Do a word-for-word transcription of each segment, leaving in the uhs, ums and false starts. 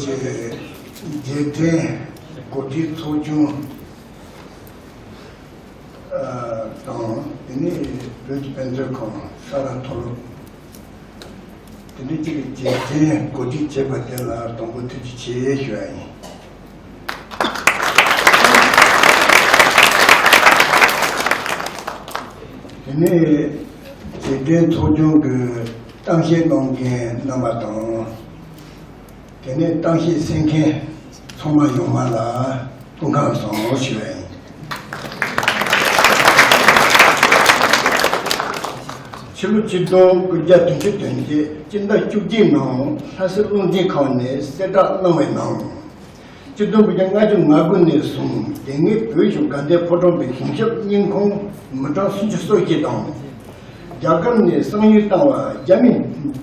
རྗེས་དྲན་གོ་སྒྲིག་ཚོགས་ཆུང་དང་། དེ་ནས་བོད་ཀྱི་དཔེ་མཛོད་ཁང་ས་རཱ་མཐོ་སློབ། དེ་འདྲའི་གཅིག་གི་རྗེས་དྲན་གོ་སྒྲིག་བྱས་པ་དེ་ལ་དང་པོ་ཐུགས་རྗེ་ཆེ་ཞུ་ཡ་ཡིན། དེ་ནས་རྗེས་དྲན་ཚོགས་ཆུང་གི་གཏམ་བཤད་གནང་མཁན་རྣམ་པ་དང་། དེ་ནས་གཏམ་བཤད་གསན་མཁན་ཚང་མ་ཡོངས་མ་ལ་སྐུ་ཁམས་བཟང་ཞུ་བ་ཡིན། ཕྱི་ལོ་ཆིག་སྟོང་དགུ་བརྒྱ་བདུན་ཅུ་དོན་བརྒྱད་སྤྱི་ཟླ་བཅུ་གཅིག་ནང་ལྷ་ས་རླུང་འཕྲིན་ཁང་ནས་གསལ་བསྒྲགས་གནང་བའི་ནང་། ཆིག་སྟོང་དགུ་བརྒྱ་ལྔ་བཅུ་ང་དགུ་ནས་བཟུང་དེ་སྔའི་བོད་གཞུང་དགའ་ལྡན་ཕོ་བྲང་པའི་གཞུང་ཞབས་སྙིང་ཁོང་མི་གྲངས་སུམ་ཅུ་སོ་བཞི་དང་། རྒྱ་གར་ནས་གསང་ཉུལ་བཏང་བ་རྒྱ་མི་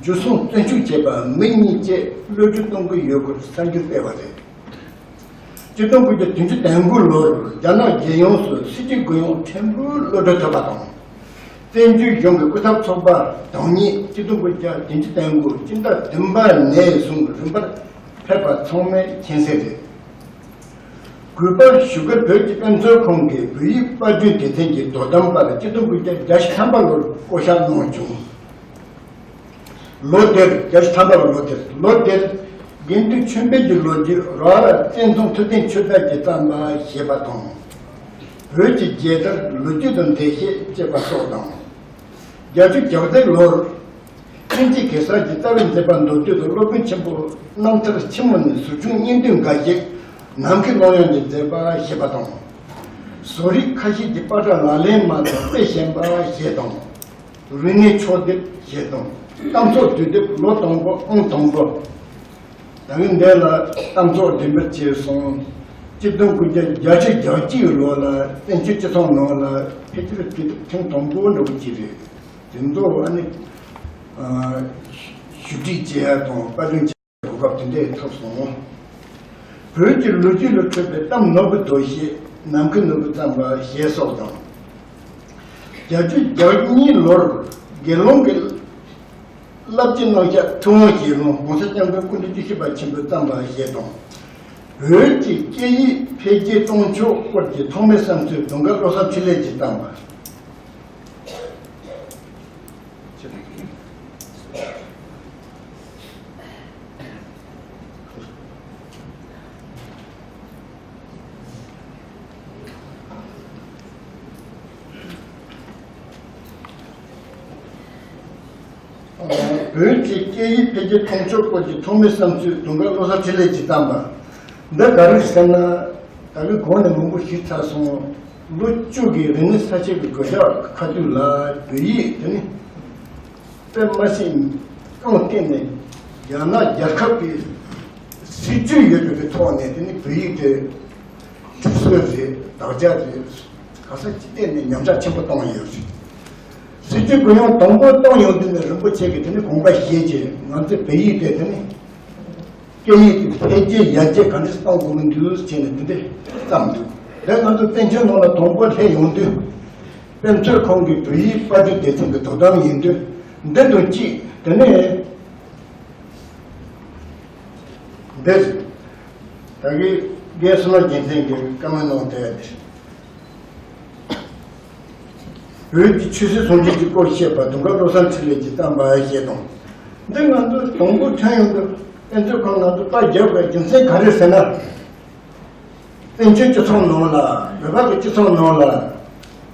འཇུ་བཟུང་བཙོན་འཇུག་བྱས་པ་མི་གཉིས་བཅས་གློད་གྲོལ་གཏོང་གི་ཡོད་སྐོར་གསར་འགྱུར་སྤེལ་བ་རེད། ཆིག་སྟོང་དགུ་བརྒྱ་བདུན་ཅུ་དོན་དགུ་ལོར་རྒྱ་ནག་རྒྱལ་ཡོངས་སུ་སྲིད་ཇུས་གུ་ཡངས་ཕྲན་བུ་གློད་གྲོལ་ཐོབ་པ་དང་། བཙན་བྱོལ་གཞུང་གི་སྐུ་ཚབ་ཚོགས་པ་དང་ཉིད་ཆིག་སྟོང་དགུ་བརྒྱ་བདུན་ཅུ་དོན་དགུ་སྤྱི་ཟླ་བདུན་པ་ནས་བཟུང་རིམ་པར་ཕེབས་པ་ཚང་མས་མཁྱེན་གསལ་རེད། གུས་པར་བཞུགས་སྒར་བོད་ཀྱི་དཔེ་མཛོད་ཁང་གི་བོད་ཡིག་པར་སྐྲུན་སྡེ་ཚན་གྱི་དོ་དམ་པར་ཆིག་སྟོང་དགུ་བརྒྱ་བརྒྱད་ཅུ་ཐམ་པ་ལོར་བསྐོ་བཞག་གནང་བྱུང་། ལོ་དེར་བརྒྱད་ཅུ་ཐམ་པ་ལོ་དེར་ལོ་དེར་དགེ་འདུན་ཆོས་འཕེལ་གྱི་ལོ་རྒྱུས་རོགས་ར་བསྟན་འཛིན་ཐུབ་བསྟན་ཆོས་དར་གྱིས་བརྩམས་པ་ཞེས་པ་དང་། བོད་ཀྱི་རྒྱལ་དར་ལོ་རྒྱུས་དང་འགྲེལ་བཤད་ཅེས་པ་སོགས་དང་། བརྒྱད་ཅུ་གྱ་བརྒྱད་ལོར་ཨིན་ཇི་གེ་སར་གྱི་རྩ་བའི་མཛད་པ་མདོར་བསྡུས་དང་སློབ་དཔོན་ཆེན་པོ་རྣམ་ཐར་ཆེན་མོ་ནས་ཟུར་ཆུང་གཉིས་འདོན་འགའ་ཞིག་ནམ་མཁའི་ཀློང་ཡངས་ཀྱི་མཛད་པ་ཞེས་པ་དང་། བཟོ་རིག་ཁ་ཤས་ཀྱི་པ་ཏྲ་ལག་ལེན་མ་དང་དཔེ་གཞན་པ་ཞེས་དང་། རིག་གནས་ཕྱོགས་བསྡེབས་ཞེས་དང་། གཏམ་ཚོགས་དུས་དེབ་ལོ་དང་པོ་ཨང་དང་པོ། ད་གིན་འདི་ལ་གཏམ་ཚོགས་འགྲེམས་སྤེལ་བྱས་སོང་། ཆིག་སྟོང་དགུ་བརྒྱ་བརྒྱད་ཅུ་གྱ་གཅིག་ལོ་ལ་བཙན་བྱོལ་སྤྱི་ཚོགས་ནང་ལ་ཕལ་ཆེར་དུས་དེབ་ཐེངས་དང་པོ་འདྲ་བོ་ཅིག་རེད། དེ་ཚོ་ཨ་ནི་ཨ་ཞུ་སྒྲིག་བྱེད་ཡ་དང་པར་སྐྲུན་བྱེད་ཡ་གོ་སྐབས་དེ་འདྲས་ཐོབ་སོང་། བོད་ཀྱི་ལོ་རྒྱུས་ལ་འཕྲོས་པའི་གཏམ་ནོར་བུ་དོ་ཞེས་ནམ་མཁའི་ནོར་བུས་བརྩམས་པ་ཞེས་སོགས་དང་། བརྒྱད་ཅུ་གྱ་གཉིས་ལོར་དགེ་སློང་གི་བསླབ་བྱའི་རྣམ་གཞག་ཐུབ་དབང་ཞེས་ལུང་༸གོང་ས་༸སྐྱབས་མགོན་སྐུ་ཕྲེང་བཅུ་བཞི་པ་ཆེན་པོས་བརྩམས་པ་ཞེས་དང་། བོད་ཀྱི་སྐད་ཡིག་འཕེལ་རྒྱས་གཏོང་ཕྱོགས་སྐོར་གྱི་ཐོག་མའི་བསམ་ཚུལ་དུང་དཀར་བློ་བཟང་འཕྲིན་ལས་ཀྱིས་བརྩམས་པ། བོད་ཀྱི་སྐད་ཡིག་འཕེལ་རྒྱས་གཏོང་ཕྱོགས་སྐོར་གྱི་ཐོག་མའི་བསམ་ཚུལ་དུང་དཀར་བློ་བཟང་འཕྲིན་ལས་ཀྱིས་བརྩམས་པ། འདི་ག་རེ་ཟེར་ན། ད་གིན་གོང་ནས་མང་པོ་ཞུས་ཚར་སོང་། ལོ་བཅུ་གི་རིག་གནས་གསར་བརྗེ་གི་གོད་ཆག་ཁ་ཐུག་ལ་བོད་ཡིག་དེ་ནི་དཔེ་མ་སྲིད་རྐང་སྟེང་ནས་རྒྱ་ནག་རྒྱལ་ཁབ་ཀྱི་སྲིད་ཇུས་ཡོད་པའི་ཐོག་ནས་དེ་ནི་བོད་ཡིག་དེ་སྒྲིག་སྲོལ་རེད། དག་ཆ་རེད། ག་ས་ཅི་ཐད་ནས་ཉམས་ཆག་ཆེན་པོ་བཏང་ཡོད་རེད། སྲིད་ཇུས་གུ་ཡངས་དང་པོ་བཏང་ཡོང་དུས་ནས་རིན་པོ་ཆེ་གིས་དེ་ནི་དགོངས་པ་བཞེས་རྗེས་ང་ཚོའི་བོད་ཡིག་དེ་དེ་ནི་སྐད་ཡིག་དེ་འཕེལ་རྒྱས་ཡར་རྒྱས་ག་འདྲ་གཏོང་དགོས་ཀྱི་འདུག་བྱས་ནས་འདི་འདྲ་བརྩམས་འདུག་དེ་ང་ཚོ་བཙན་བྱོལ་ནང་ལ་དང་པོ་སླེབས་ཡོང་དུས་དཔེ་མཛོད་ཁང་གི་བོད་ཡིག་པར་སྐྲུན་སྡེ་ཚན་གྱི་དོ་དམ་ཡིན་དུས་འདི་དང་གཅིག་དེ་ནས་འདིར་ད་གིན་རྒན་བསོད་ནམས་རྒྱལ་མཚན་གྱིས་བཀའ་མོལ་གནང་དེ། བོད་ཀྱི་ཆོས་སྲིད་ཟུང་འབྲེལ་གྱི་སྐོར་བཤད་པ་དུང་དཀར་བློ་བཟང་འཕྲིན་ལས་ཀྱིས་བརྩམས་པ་ཞེས་དང་། འདི་ང་ཚོ་དང་པོ་ཐོན་ཡོང་དུས་དཔེ་མཛོད་ཁང་ང་ཚོ་པར་རྒྱབ་པའི་རྒྱུ་མཚན་ག་རེ་ཟེར་ན། བཙན་བྱོལ་སྤྱི་ཚོགས་ནང་ལ་བོད་པ་གི་སྤྱི་ཚོགས་ནང་ལ་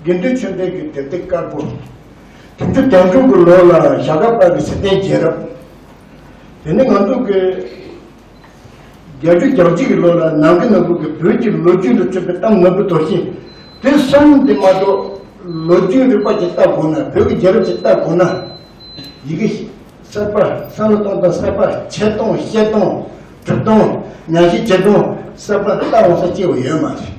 དགེ་འདུན་ཆོས་འཕེལ་གྱི་དེབ་ཐེར་དཀར་པོ། དུང་ཕྱུར་དོན་གྲུབ་ཀྱི་ལོ་ལ་ཞྭ་སྒབ་པ་གི་ཚེ་བརྟན་རྒྱལ་རབས། དེ་ནི་ང་ཚོ་གི་བརྒྱད་ཅུ་གྱ་གཅིག་གི་ལོ་ལ་ནམ་མཁའི་ནོར་བུ་གིས་བོད་ཀྱི་ལོ་རྒྱུས་ལ་བྲིས་པའི་གཏམ་ནོར་བུ་དོ་ཞེས། དེ་གསུམ་དེ་མ་གཏོགས་ལོ་རྒྱུས་རིག་པ་ཅིག་ལྟ་དགོས་ན། བོད་ཀྱི་རྒྱལ་རབས་ཅིག་ལྟ་དགོས་ན། ཡི་གེ་གསར་པ། བསམ་བློ་གཏོང་སྟངས་གསར་པ། འཆད་སྟངས་བཤད་སྟངས་སྒྲུབ་སྟངས་ཉམས་ཞིབ་བྱེད་སྟངས་གསར་པ་ལྟ་འོང་ས་སྐྱེ་བ་ཡོད་མ་རེད།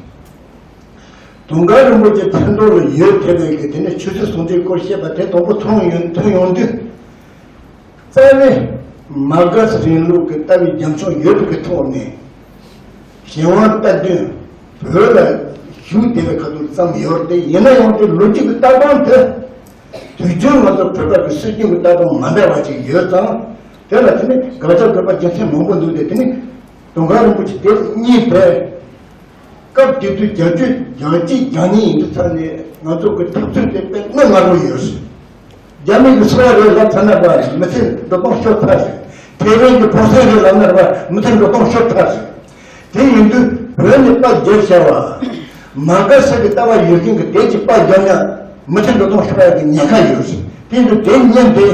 དུང་དཀར་རིན་པོ་ཆེ་མཚན་ཐོག་ལ་ཡོད་དེ་བས་ཀྱི་དེ་ནས་ཆོས་སྲིད་ཟུང་འབྲེལ་སྐོར་བཤད་པ་དེ་དང་པོ་ཐོན་ཡོང་ཐོན་ཡོང་དུས། རྩ་བའི་མར་ཁེ་སི་རིང་ལུགས་ཀྱི་ལྟ་བའི་རྒྱབ་ལྗོངས་ཡོད་པའི་ཐོག་ནས་གཞན་དབང་རྟ་བདུན་བོད་ལ་བཞུགས་བསྡད་པའི་ཁ་ཐུག་བརྩམས་ཡོད་རེད་དེ། ཡིན་ན་ཡང་དེ་ལོ་རྒྱུས་ཀྱི་ལྟ་སྟངས་དེ་དུས་རྒྱུན་ང་ཚོ་བོད་པ་གི་སྲོལ་རྒྱུན་གྱི་ལྟ་སྟངས་མ་འདྲ་བ་ཅིག་ཡོད་ཙང་། དེ་ལ་དེ་ནི་དགག་བྱ་དགོས་པ་རྒྱུ་མཚན་མང་པོ་འདུག་སྟེ། དེ་ནི་ དུང་དཀར་རིན་པོ་ཆེ་དེ་གཉིས་པས། སྐབས་དེ་དུས་བརྒྱད་ཅུ་གྱ་གཅིག་གྱ་གཉིས་ཡིན་དུས་ཙང་ནས་ང་ཚོ་གི་འཐབ་རྩོད་དེ་དཔེ་གནད་ངར་པོ་ཡོད་རེད། རྒྱ་མི་གི་སོ་བ་རེད་ལབ་ཚར་ན་པ་མི་ཚེ་འགྲོ་སྟངས་ཤོར་ཚར་རེད། ཐེ་ཝན་གྱི་ཕོ་སེང་རེད་ལབ་ན་པ་མི་ཚེ་འགྲོ་སྟངས་ཤོར་ཚར་རེད། དེ་ཡིན་དུས་བོད་ནས་པར་བརྒྱབ་བྱ་བ། མ་དགའ་ས་གི་ལྟ་བ་ཡོད་མཁན་གྱི་དེ་གཅིག་པར་བརྒྱབ་ན་མི་ཚེ་འགྲོ་སྟངས་ཤོར་ཡ་གི་ཉེན་ཁ་ཡོད་རེད། དེ་ཡིན་དུས་དེ་ཉན་ཏེ་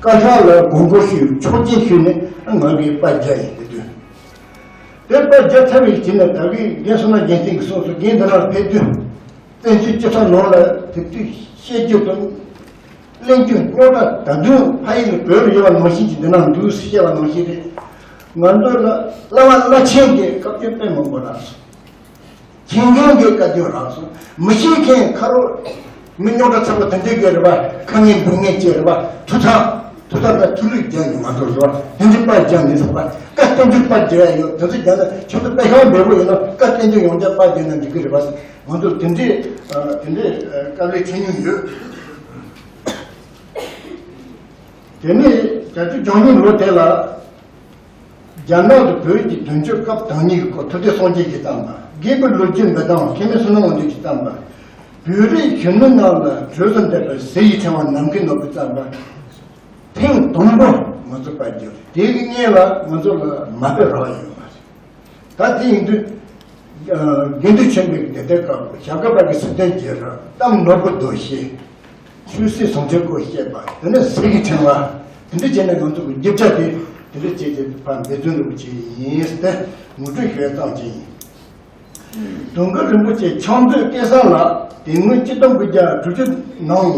བཀའ་ཤག་ལ་དགོངས་སྐོར་ཞུས། ཆོག་མཆན་ཞུས་ནས་ང་གིས་པར་བརྒྱབ་ཡིན། དེ་དུས་དེ་པར་བརྒྱབ་ཚར་བའི་རྗེས་ནས་ད་གིན་རྒན་བསོད་ནམས་རྒྱལ་མཚན་གྱིས་གསུངས་སོང་། རྒན་འདི་ནང་ཕེབས་དུས་བཙན་བྱོལ་སྤྱི་ཚོགས་ནང་ལ་དེ་དུས་བཤད་རྒྱུ་དང་གླེང་རྒྱུ་རྙོག་དྲ་ད་དུང་ཕ་ཡུལ་ལ་བོད་ལ་ཡོད་པ་ནང་བཞིན་གྱི་འདི་ནང་འདུག་ཟེར་བཤད་པ་ནང་བཞིན་རེད། ང་ཚོ་ལ་བླ་མ་བླ་ཆེན་གྱིས་བཀའ་བཀྱོན་དཔེ་མང་པོ་རག་སོང་། མཁྱེན་མཁན་གྱིས་བཀའ་བཀྱོན་རག་སོང་། མི་ཤེས་མཁན་ཁ་རོག་མི་རྙོག་དྲ་ཚ་པོ་དེ་འདྲའི་གི་རེད་པ། ཁ་ངན་འབུ་ངན་བཅས་རེད་པ། ཐུགས་ཐག་ཐུགས་ཐག་ལ་ཐུགས་ལུས་རྒྱག་ནས་ང་ཚོ་བཟོ་བ་དེ་འདྲའི་པར་རྒྱག་ནས་བཟོ་བ། བཀའ་བསྟན་འགྱུར་པར་རྒྱག་ཡ་ཡོད། དེ་ཚོ་རྒྱག་ན་ཁྱོད་ཚོ་དཔེ་ཤོག་འབེལ་པོ་ཡིན་ན་བཀའ་བསྟན་འགྱུར་ཡོངས་རྒྱག་པར་རྒྱག་ན་འགྲིག་གི་རེད་པ། ང་ཚོ་དེ་འདྲའི་དེ་འདྲའི་དཀའ་ལས་འཕྲད་མྱོང་ཡོད། དེ་ནས་བརྒྱད་ཅུ་གྱ་གཉིས་ལོ་དེ་ལ། རྒྱ་ནག་ཏུ་བོད་ཀྱི་དོན་གཅོད་སྐབས་དང་གཉིས་ཀྱི་སྐོར་ཐུབ་བསྟན་སངས་རྒྱས་ཀྱིས་བརྩམས་པ། རྒད་པོའི་ལོ་རྒྱུས་འབུལ་སྟངས་མཁན་མེད་བསོད་ནམས་དབང་འདུས་ཀྱིས་བརྩམས་པ། བོད་རིགས་གཞོན་ནུ་རྣམས་ལ་གྲོས་སུ་འདེབས་པའི་གཟི་ཡི་ཕྲེང་བ་ནམ་མཁའི་ནོར་བུས་བརྩམས་པ། ཐེངས་དང་པོ་ང་ཚོ་པར་བརྒྱབ་རེད། དེ་གི་སྔོན་ལ་ང་ཚོ་ལ་མ་དཔེ་རག་ཡོད་མ་རེད། ད་དེ་ཡིན་དུས། དགེ་འདུན་ཆོས་འཕེལ་གྱི་དེབ་ཐེར་དཀར་པོ། ཞྭ་སྒབ་པ་གི་སི་ཏན་རྒྱལ་རབས། གཏམ་ནོར་བུ་རྡོ་ཤེས། ཆོས་སྲིད་ཟུང་འབྲེལ་སྐོར་བཤད་པ། དེ་ནས་གཟི་གི་ཕྲེང་བ། དེ་འདྲ་བྱས་ནས་ང་ཚོ་གི་རྒྱུ་ཆ་དེ་དེ་འདྲ་བྱས་རྗེས་ཕར་འབད་བརྩོན་རིན་པོ་ཆེ་ཡིན་ཟེར་ཏེ་ངོ་སྤྲོད་ཞུ་ཡ་ཙམ་ཅིག་ཡིན། དུང་དཀར་རིན་པོ་ཆེ་ཕྱག་མཛོད་སྐལ་བཟང་ལགས་དེ་སྔོན་ཆིག་སྟོང་དགུ་བརྒྱ་དྲུག་ཅུ་ནང་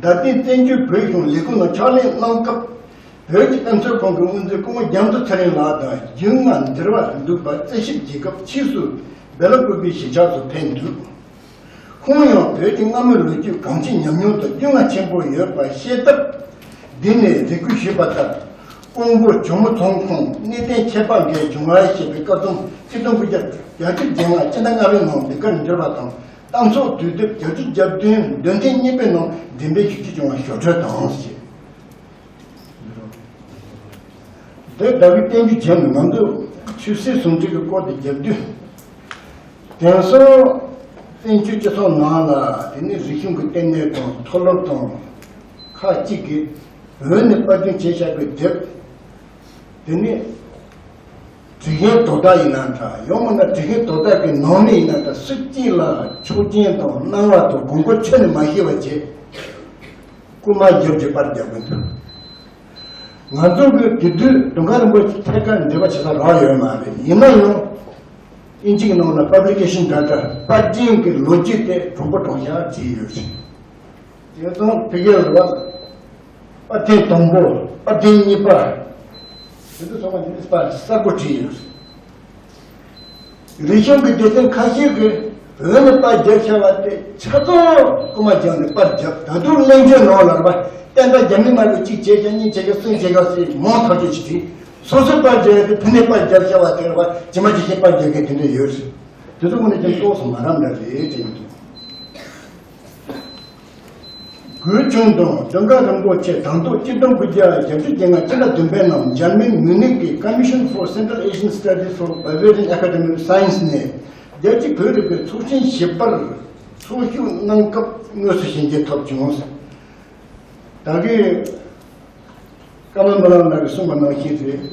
རྡ་སྟེང་བཙན་བྱོལ་བོད་གཞུང་ལས་ཁུངས་ནང་ཕྱག་ལས་གནང་སྐབས། བོད་ཀྱི་དཔེ་མཛོད་ཁང་གི་དབུ་འཛིན་སྐུ་ངོ་རྒྱ་མཚོ་ཚེ་རིང་ལགས་དང་རྒྱུས་མངའ་འདིར་བ་འདུག་པ་རྩད་ཞིབ་བགྱིད་སྐབས་ཕྱིས་སུ་སྦེ་ལ་ཀུ་པའི་གཞིས་ཆགས་སུ་ཕེབས་འདུག་ཁོང་ཡང་བོད་ཀྱི་སྔ་མོའི་ལོ་རྒྱུས་གང་ཅི་ཉམས་མྱོང་དང་རྒྱུས་མངའ་ཆེན་པོ་ཡོད་པ་ཤེས་སྟབས། འདི་ནས་རེ་སྐུལ་ཞུས་པ་ལྟར། ཀོང་པོ་ཇོ་མོ་རྫོང་ཁོངས་གནས་བརྟན་ཁྱད་འཕགས་འགའི་འབྱུང་བ་ཞེས་པའི་བཀའ་རྩོམ་ཆིག་སྟོང་དགུ་བརྒྱ་བརྒྱད་ཅུ་གྱ་ལྔ་སྤྱི་ཟླ་ལྔ་པའི་ནང་འདི་གར་འབྱོར་བ་དང་། གཏམ་ཚོགས་དུས་དེབ་བརྒྱད་ཅུ་གྱ་བདུན་འདོན་ཐེངས་གཉིས་པའི་ནང་འགྲེམས་སྤེལ་ཞུ་རྒྱུ་བྱུང་བ་ཞོར་འཕྲོས་དང་ཞེས། འདི་ལྟ་བུའི་བསྟན་རྒྱུ་བྱས་ནས་ང་ཚོ་ཆོས་སྲིད་ཟུང་འབྲེལ་གྱི་སྐོར་དེ་རྒྱབ་དུས། དེང་སང་བཙན་བྱོལ་སྤྱི་ཚོགས་ནང་ལ་དེ་ནི་རིག་གཞུང་གི་ལྟེ་གནས་དང་མཐོ་སློབ་དང་ཁག་ཅིག་གིས་བོད་ནས་པར་སྐྲུན་བྱས་བཞག་པའི་དེབ། དེ་ནི་དྲི་བཞོན་དོ་བདག་ཡིན་ན་འདྲ། ཡང་མིན་ན་དྲི་བཞོན་དོ་བདག་གི་ནང་མི་ཡིན་ན་འདྲ། སུ་གཅིག་ལ་ཆོག་མཆན་དང་གནང་བ་དང་དགོངས་སྐོར་ཁྱོན་ནས་མ་ཞུས་པ་བྱས། རྐུ་མ་རྒྱབ་ཀྱི་པར་རྒྱག་གི་འདུག་ང་ཚོ་གི་དེ་དུས་དུང་དཀར་རིན་པོ་ཆེ་ཐད་ཀར་འབྲེལ་བ་བྱེད་ས་རག་ཡོད་མ་རེད། ཡིན་ན་ཡང་དབྱིན་ཇི་གི་ནང་ལ་པབ་ལི་ཀེ་ཤན་འདྲ་འདྲ་པར་སྐྲུན་གྱི་ལོ་རྒྱུས་དེ་གྲུང་པོ་གྲུང་ཤག་བྲིས་ཡོད་རེད། དེ་ཚོ་ཕ་གིར་ལ་པར་ཐེངས་དང་པོ། པར་ཐེངས་གཉིས་པ། དེ་ཚོ་ཚང་མ་འདི་ནས་པར་གསར་པོ་བྲིས་ཡོད་རེད། རིག་གཞུང་གི་སྡེ་ཚན་ཁ་ཤས་ཀྱིས་བོད་ནས་པར་རྒྱབ་བྱ་བ་དེ་ཆ་ཚང་རྐུ་མ་རྒྱབ་ནས་པར་རྒྱབ། ད་དུང་གླེང་བརྗོད་ནང་ལ་རེད་པ། བསྟན་པ་རྒྱ་མི་དམར་པོས་གཅིག་བྱས་ཀྱང་གཉིས་བྱས་ཀྱང་གསུམ་བྱས་ཀྱང་ཟེར་མང་ཐག་ཆོད་ཅིག་བྲིས། སོ་སོའི་པར་རྒྱབ་ཡ་དེ་བོད་ནས་པར་རྒྱབ་བྱ་བ་དེ་རེད་པ། ཇི་མ་ཇི་བཞིན་པར་རྒྱབ་མཁན་དེ་འདྲ་ཡོད་རེད། དེ་ཚོ་དངོས་གནས་ཀྱང་ཏོག་ཙམ་མ་རབས་འདྲ་རེད་དྲན་གྱི་འདུག་གུས་ཆུང་དང་དུང་དཀར་རིན་པོ་ཆེ་དང་ཐོག་ཆིག་སྟོང་དགུ་བརྒྱ་བརྒྱད་ཅུ་གྱ་ལྔ་སྤྱི་ཟླ་བདུན་པའི་ནང་འཇར་མན་མིའུ་ནིག་གི་Commission for Central Asian Studies for Bavarian Academy of Science ནས་རྒྱལ་སྤྱིའི་བོད་རིག་པའི་ཚོགས་ཆེན་བཞི་པར་ཚོགས་ཞུགས་གནང་སྐབས་དངོས་སུ་ཞལ་མཇལ་ཐོབ་བྱུང་། ད་གིན་ཀརྨ་སྨོན་ལམ་ལགས་ཀྱིས་གསུངས་པ་ནང་བཞིན་རེད།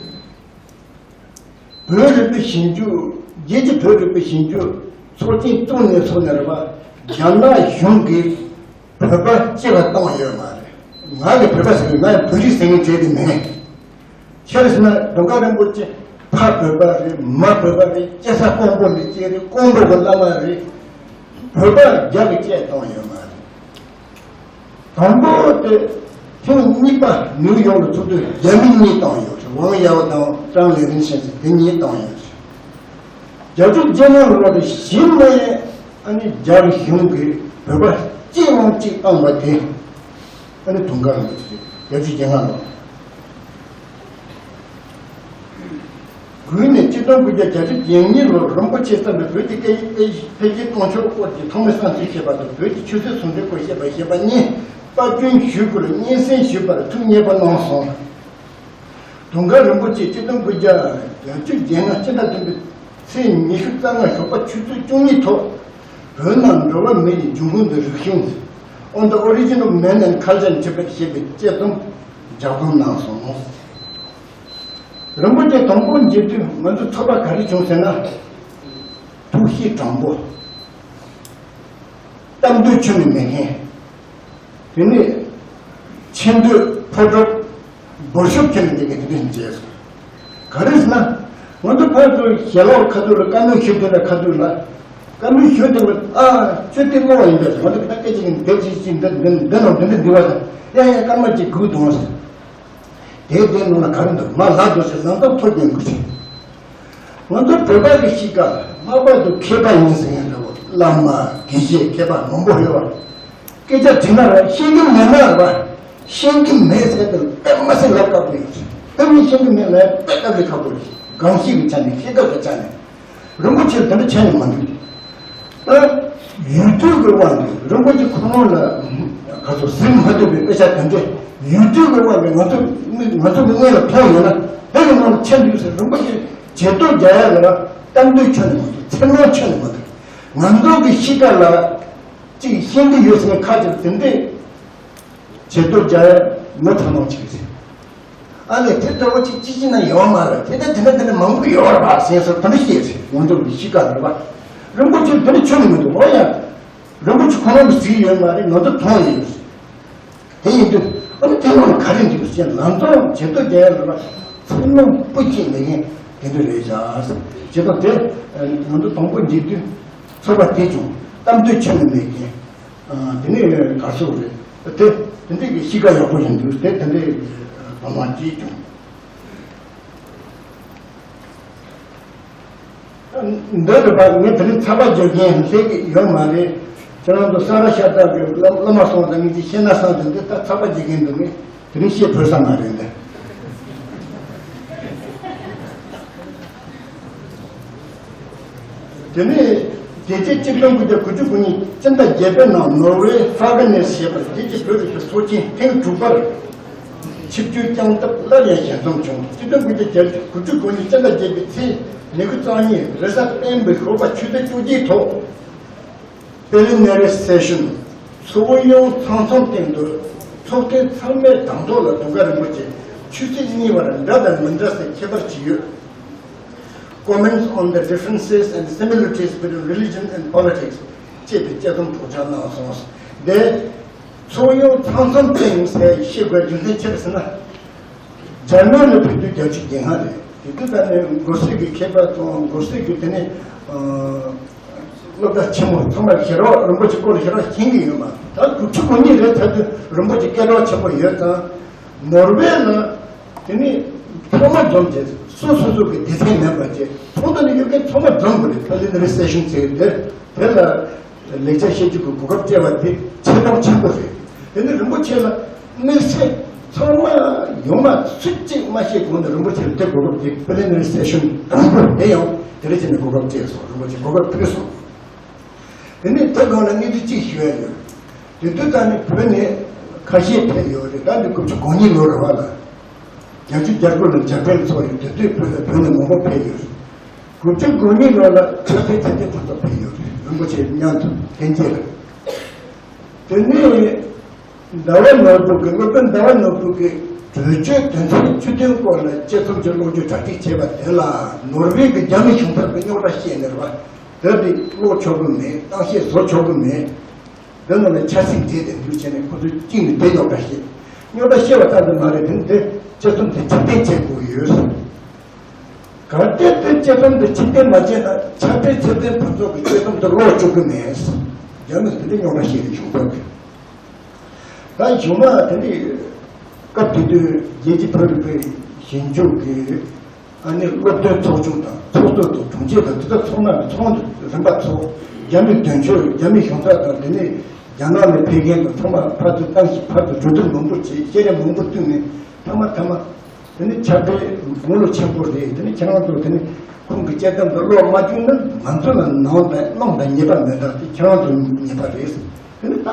བོད་རིག་པའི་ཞིབ་འཇུག་རྒྱལ་སྤྱིའི་བོད་རིག་པའི་ཞིབ་འཇུག་ཚོགས་ཆེན་བཙུགས་ནས་བཟུང་ནས་རེད་པ། རྒྱ་ནག་གཞུང་གིས་བོད་པ་གཅིག་ལ་བཏང་ཡོད་མ་རེད། ང་གི་བོད་པ་ཟེར་གི་ང་ཡང་བོད་རིགས་ཟེར་མཁན་བྲིས་ཏེ་མེད། ཁྱེད་རེད་ཟེར་ན་དུང་དཀར་རིན་པོ་ཆེ་ཕ་བོད་པ་རེད། མ་བོད་པ་རེད། སྐྱེ་ས་ཀོང་པོ་ལ་སྐྱེས་རེད། ཀོང་པོ་གི་བླ་མ་རེད། བོད་པ་རྒྱ་གི་སྐད་བཏང་ཡོད་མ་རེད། དང་པོ་དེ་ཐེངས་གཉིས་པ་ནིའུ་ཡོག་ལ་ཚོགས་དུས་རྒྱ་མི་གཉིས་བཏང་ཡོད་རེད། ཝང་ཡའོ་དང་ཀྲང་ལེ་རིན་ཞེས་དེ་གཉིས་བཏང་ཡོད་རེད། བརྒྱད་ཅུ་གྱ་ལྔ་ལོ་དེ་གཞི་ནས་ཨ་ནི་རྒྱ་གཞུང་གིས་བོད་པ་གཅིག་ལོང་གཅིག་བཏང་པ་དེ་ཨ་ནི་དུང་དཀར་རིན་པོ་ཆེ་རེད། བརྒྱད་ཅུ་གྱ་ལྔ་ལོ། དགུ་ནས་ཆིག་སྟོང་དགུ་བརྒྱ་གྱ་གཉིས་ལོར་རིན་པོ་ཆེས་བརྩམས་པའི་བོད་ཀྱི་སྐད་ཡིག་འཕེལ་རྒྱས་གཏོང་ཕྱོགས་སྐོར་གྱི་ཐོག་མའི་བསམ་ཚུལ་བཤད་པ་དང་བོད་ཀྱི་ཆོས་སྲིད་ཟུང་འབྲེལ་སྐོར་བཤད་པ་ཞེས་པ་གཉིས་པར་སྐྲུན་ཞུ་དགོས་པར་སྙན་སེང་ཞུས་པར་ཐུགས་མཉེས་པ་གནང་སོང་། དུང་དཀར་རིན་པོ་ཆེ་ཆིག་སྟོང་དགུ་བརྒྱ་བརྒྱད་ཅུ་གྱ་ལྔ་སྤྱི་ཟླ་བདུན་པའི་ཚེས་ཉི་ཤུ་རྩ་ལྔ་ཞོགས་པ་ཆུ་ཚོད་བཅུ་གཉིས་ཐོག་བོད་ནང་འགྲོ་བ་མི་ཡི་འབྱུང་ཁུངས་དང་རིག་གཞུང་On the Origin of Man and Culture and Tibet ཞེས་པའི་དཔྱད་རྩོམ་ལྗགས་རྩོམ་གནང་སོང་། རིན་པོ་ཆེ་དང་པོ་མཇལ་དུས་ང་ཚོ་ཚོར་བ་ག་རེ་བྱུང་ཟེར་ན། ཐུགས་གཤིས་དྲང་པོ། གཏམ་འདོད་ཁྱོན་ནས་མེད་མཁན། དེ་ནས་ཆེ་འདོད་ཕོ་གྲོགས་འབོར་ཤོག་ཁྱོན་ནས་མེད་མཁན་དེ་འདྲ་མཇལ་སོང་། ག་རེ་ཟེར་ན། ང་ཚོ་ཕར་ཚུར་ཞལ་ལག་ཁ་ཐུག་ལ་བཀའ་མོལ་ཞུ་དུས་ལ་ཁ་ཐུག་ལ། བཀའ་མོལ་ཞུ་དུས་ལ་ཨ་ཁྱོད་དེ་བློ་ཡིན་པས་ང་ཚོ་ད་སྐད་ཅིག་གིས་འདེབས་ཅིག་ཅིག་འདི་འདི་འདི་ནང་འདི་འདི་འདི་བ་དང་ཡ་ཡ་སྐར་མ་གཅིག་སྒུག་དང་ཟེར། དེའི་དེའི་ནང་ལ་ག་རེ་འདུག་མ་ལག་འདུག་ཟེར་ལམ་སང་ཐོ་རྒྱག་དགོས་ཟེར། ང་ཚོ་བོད་པ་གི་གཤིས་ཀ་ལྷག་པར་དུ་མཁས་པ་ཡིན་ཟེར་མཁན་འདྲ་བོ་བླ་མ་དགེ་བཤེས་མཁས་པ་མང་པོ་ཡོད་པ། སྐད་ཆ་དྲིས་ན་ར་ཤེས་ཀྱི་མེད་ན་ར་བ། ཤེས་ཀྱི་མེད་ཟེར་དུས་དཔེ་མ་སྲིད་ལབ་དཀའ་པོ་ཡོད་ཟེར། དཔེ་མི་ཤེས་ཀྱི་མེད་ལབ་དཔེ་དཀའ་ལས་ཁག་པོ་རེད། གང་ཤེས་ཀྱི་ཆ་ནས་ཤེས་སྟོབས་ཀྱི་ཆ་ནས། རིན་པོ་ཆེ་དེ་འདྲ་བྱས་ནས་མ་འདུག་ད་ཡུལ་དུས་ཀྱི་དབང་གིས་རིན་པོ་ཆེ་ཁོ་རང་ལ་ག་ཚོད་ཟིན་མ་ཐུབ་པའི་དཔེ་ཆ་དེ་འདྲས་ཡུལ་དུས་ཀྱི་དབང་གིས་ང་ཚོ་མི་ང་ཚོ་མི་སྔོན་ལ་མཐོང་ཡོད་ན་དེ་གི་ནང་ལ་ཆ་འདུག་ཟེར། རིན་པོ་ཆེ་བྱེད་དོ་རྒྱ་ཡ་ལ་གཏམ་འདོད་ཁྱོན་ནས་མ་འདུག་འཚེར་སྣང་ཁྱོན་ནས་མ་འདུག་ང་ཚོ་གི་གཤིས་ཀ་ལ་ཅིག་ཤེས་ཀྱི་ཡོད་ཟེར་ཁ་ཅིག་དེ་འདྲས། བྱེད་དོ་རྒྱ་ཡ་ངོ་ཐང་མོ་ཅིག་རེད། ཨ་ལས་དེ་ལྟ་བུ་ཅིག་ཅི་ཅི་ན་ཡོད་མ་རེད། དེ་འདྲ་དེ་འདྲ་དེ་འདྲ་མང་པོ་ཡོད་རེད་པ་ཟེར་སོང་། དེ་འདྲ་བཤད་ཟེར། ང་ཚོ་གི་གཤིས་ཀ་རེད་པ། རིན་པོ་ཆེ་དེ་འདྲ་ཁྱོན་ནས་མི་འདུག་འོ་ཡ། རིན་པོ་ཆེ་ཁོ་རང་གི་ཟིག་ཡོད་མ་རེད། ང་ཚོ་མཐོང་ཡོད་ཟེར། དེ་ཡིན་དུས་ཨ་ནི་དེ་ནང་ག་རེ་འདུག་ཟེར་ན་ང་ཚོ་བྱེད་དོ་རྒྱ་ཡ་རེད་པ། ཚུར་སྣང་སྤུ་གཅིག་མེད་མཁན་དེ་འདྲ་རེད་བཞག་ཟེར། བྱེད་དོ་དེ་ང་ཚོ་དང་པོ་མཇལ་དུས་ཚོར་བ་དེ་བྱུང་། གཏམ་འདོད་ཁྱོན་ནས་མེད་མཁན། དེ་ནས་གར་སོགས་རེད། དེ་དེ་འདྲའི་གི་གཤིས་ཀ་ཡག་པོ་ཡིན་འདུག་དེ་དེ་འདྲའི་གདམས་ངག་ཅིག་བྱུང་། འདི་རེད་པ། ངས་དེ་རིང་ཚགས་པར་བརྗོད་མཁན་ལྷག་གི་ཡོད་མ་རེད། ཁྱེད་རང་ཚོ་ས་ར་ཤ་སྟག་གི་བླ་བླ་མ་སོང་དང་ངས་ཅིག་བཤད་ན་བསམ་བྱུང་། འདི་ད་ཚགས་པར་བརྗོད་མཁན་འདུག་ངས། དེ་རིང་བཤད་ཕོད་ས་མ་རེད་འདི། དེ་ནས་རྒྱལ་སྤྱི་གཅིག་སྟོང་དགུ་བརྒྱ་དགུ་བཅུ་གོ་གཉིས་སྤྱི་ཟླ་བརྒྱད་པའི་ནང་ནོར་ཝེ་ཧྥ་ག་ནེ་ཞེས་པར་རྒྱལ་སྤྱིའི་བོད་རིག་པའི་ཚོགས་ཆེན་ཐེངས་དྲུག་པར་ཆིབས་བསྒྱུར་བསྐྱངས་སྟབས་སླར་ཡང་ཞལ་འཛོམས་བྱུང་། གཅིག་སྟོང་དགུ་བརྒྱ་དགུ་བཅུ་གོ་གཉིས་སྤྱི་ཟླ་བརྒྱད་པའི་ཚེས་ཉི་ཤུ་རྩ་གཉིས་རེས་གཟའ་སྤེན་པའི་ཞོགས་པ་ཆུ་ཚོད་བཅུ་གཅིག་ཐོག Preliminary Session། ཚོགས་ཡོངས་ཚང་འཛོམས་སྟེང་དུ་ཚོགས་ཐེངས་ཚང་མའི་དང་ཐོག་ལ་དུང་དཀར་རིན་པོ་ཆེ་ཆོས་སྲིད་གཉིས་བར་འདྲ་དང་མི་འདྲ་སའི་ཁྱད་པར་ཇི་ཡོད། Comments on the differences and similarities between religion and politics ཅེས་པའི་དཔྱད་རྩོམ་སྒྲོག་སྦྱང་གནང་སོང་། འདི་ཚོགས་ཡོངས་ཚང་འཛོམས་སྟེང་ཟེར་ཤེས་དགོས་རྒྱུ་མཚན་ཅི་རེད་ཟེར་ན། འཇར་མན་ལ་ཕེབས་དུས་བརྒྱད་ཅུ་གྱ་ལྔ་རེད། དེ་དུས་ད་ནི་མགོ་སེར་གྱི་མཁས་པ་དང་མགོ་སེར་གྱི་དེ་ནི་སློབ་གྲྭ་ཆེན་མོ་ཚང་མ་ཞེ་དྲག་རིན་པོ་ཆེ་སྐོར་ལ་ཞེ་དྲག་མཁྱེན་གྱི་ཡོད་མ་རེད། ད་དགུ་བཅུ་གོ་གཉིས་རེད་ཚར་དུས་རིན་པོ་ཆེ་སྐད་གྲགས་ཆེན་པོ་ཡོད་ཙང་། ནོར་ཝེ་ལ་དེ་ནི་ཚང་མ་འཛོམས་བྱས། སོ་སོ་སོ་གི་སྡེ་ཚན་མེད་པ་བྱས། ཚོགས་འདུ་ནི་ཡོད་མཁན་ཚང་མ་འཛོམས་དགོས་རེད། Plenary Session ཟེར་དེ་དེ་ལ་ལེགས་ཆ་བཤད་རྒྱུ་གི་གོ་སྐབས་སྤྲད་པ་དེ་ཆེ་མཐོང་ཆེན་པོ་རེད། དེ་ནི་རིན་པོ་ཆེ་ལ་དམིགས་བསལ་ཚང་མ་ཡོང་མ་སུ་གཅིག་མ་ཤེས་གོང་དུ་རིན་པོ་ཆེ་ལ་དེ་གོ་སྐབས་དེ་Plenary Session དང་པོ་དེ་ཡང་དེ་རེ་བྱས་ནས་གོ་སྐབས་སྤྲད་སོང་། རིན་པོ་ཆེ་གོ་སྐབས་ཕུལ་སོང་། དེ་ནས་དེ་སྒང་ལ་གནས་ཚུལ་གཅིག་ཞུ་ཡ་ཡོད། དེ་དུས་ད་ནི་བོད་ནས་ཁ་ཤས་ཕེབས་ཡོད་རེད། ད་ནི་དགུ་བཅུ་གོ་གཉིས་ལོ་རེད་བ་ལ། བརྒྱད་ཅུ་གྱ་དགུ་ལ་འཇར་པན་ཚོགས་ཡོད། དེ་དུས་བོད་བོད་ནས་མང་པོ་ཕེབས་ཡོད་རེད། དགུ་བཅུ་གོ་གཉིས་ལོ་ལ་ཆབ་སྤེལ་ཚེ་བརྟན་ཕུན་ཚོགས་ཕེབས་ཡོད་རེད། རིན་པོ་ཆེ་མཉམ་དུ་ལྷན་རྒྱས་ལ། དེ་ནས་ཟླ་བ་ནོར་བུ་གི་སློབ་དཔོན་ཟླ་བ་ནོར་བུ་གི་གྲོས་ཆོད་དོན་ཚན་བཅུ་བདུན་སྐོར་ལ་དཔྱད་རྩོམ་གྱི་ཀློག་རྒྱུ་གྲ་སྒྲིག་བྱས་པ་དེ་ལ་ནོར་ཝེ་གི་རྒྱ་མི་གཞུང་ཚབ་ཀྱིས་རྙོག་དྲ་བཤད་ནས་རེད་བ། དེ་དེ་ཀློག་ཆོག་གི་མེད། གཏམ་བཤད་བཟོ་ཆོག་གི་མེད། འདི་ནང་ནས་ཆབ་སྲིད་བརྗེད་དེ་འདུག་བྱས་ནས་ཁོ་ཚོས་གཅིག་ནས་དེ་རྙོག་དྲ་བཤད། རྙོག་དྲ་བཤད་པ་ཙམ་དུ་མ་རེད། དེ་ནི་དེ་དཔྱད་རྩོམ་དེ་ཕྱིར་འཐེན་བྱེད་དགོས་ཡོད། གལ་ཏེ་དེ་དཔྱད་རྩོམ་དེ་ཕྱིར་འཐེན་མ་བྱས་ན་ཆབ་སྤེལ་ཚེ་བརྟན་ཕུན་ཚོགས་ཀྱི་དཔྱད་རྩོམ་དེ་ཀློག་བཅུག་གི་མེད། རྒྱ་མིས་དེ་འདྲ་རྙོག་དྲ་བཤད་ནས་བྱུང་བ་རེད། ད་གཞུག་མ་དེ་འདྲའི་སྐབས་དེ་དུས་རྒྱལ་སྤྱིའི་བོད་རིག་པའི་ཞིབ་འཇུག་གི་ཨ་ནི་སློབ་སྟོན་ཚོགས་ཆུང་དང་ཚོགས་གཙོ་དང་དྲུང་ཆེ་དང་དེ་དག་ཚང་མ་གི་ཚོགས་འདུ་རིམ་པ་ཚོགས། རྒྱ་མི་དོན་གཅོད། རྒྱ་མི་གཞུང་ཚབ་དང་དེ་ནས་རྒྱ་ནག་ནས་ཕེབས་མཁན་དང་ཚང་མ་ཕར་ཚུར་བཏང་ཞིང་ཕར་ཚུར་གྲོས་བསྡུར་མང་པོ་བྱས། བཤད་རྒྱ་མང་པོ་བསྟུན་ནས་མཐའ་མ་མཐའ་མ་དེ་ནི་ཁྱབ་སྤེལ་དགུང་ལོ་ཆེན་པོ་རེད། དེ་ནི་ཁྱེད་རང་ཚོ་དེ་ནི་ཁོང་གི་དཔྱད་གཏམ་དུ་ཀློག་མ་བཅུག་ན་ང་ཚོ་ལ་ནང་དང་གནམ་དང་ཉེས་པ་མེད། ད་དེ་ཁྱེད་རང་ཚོ་ཉེས་པ་རེད། དེ་ནི་ད་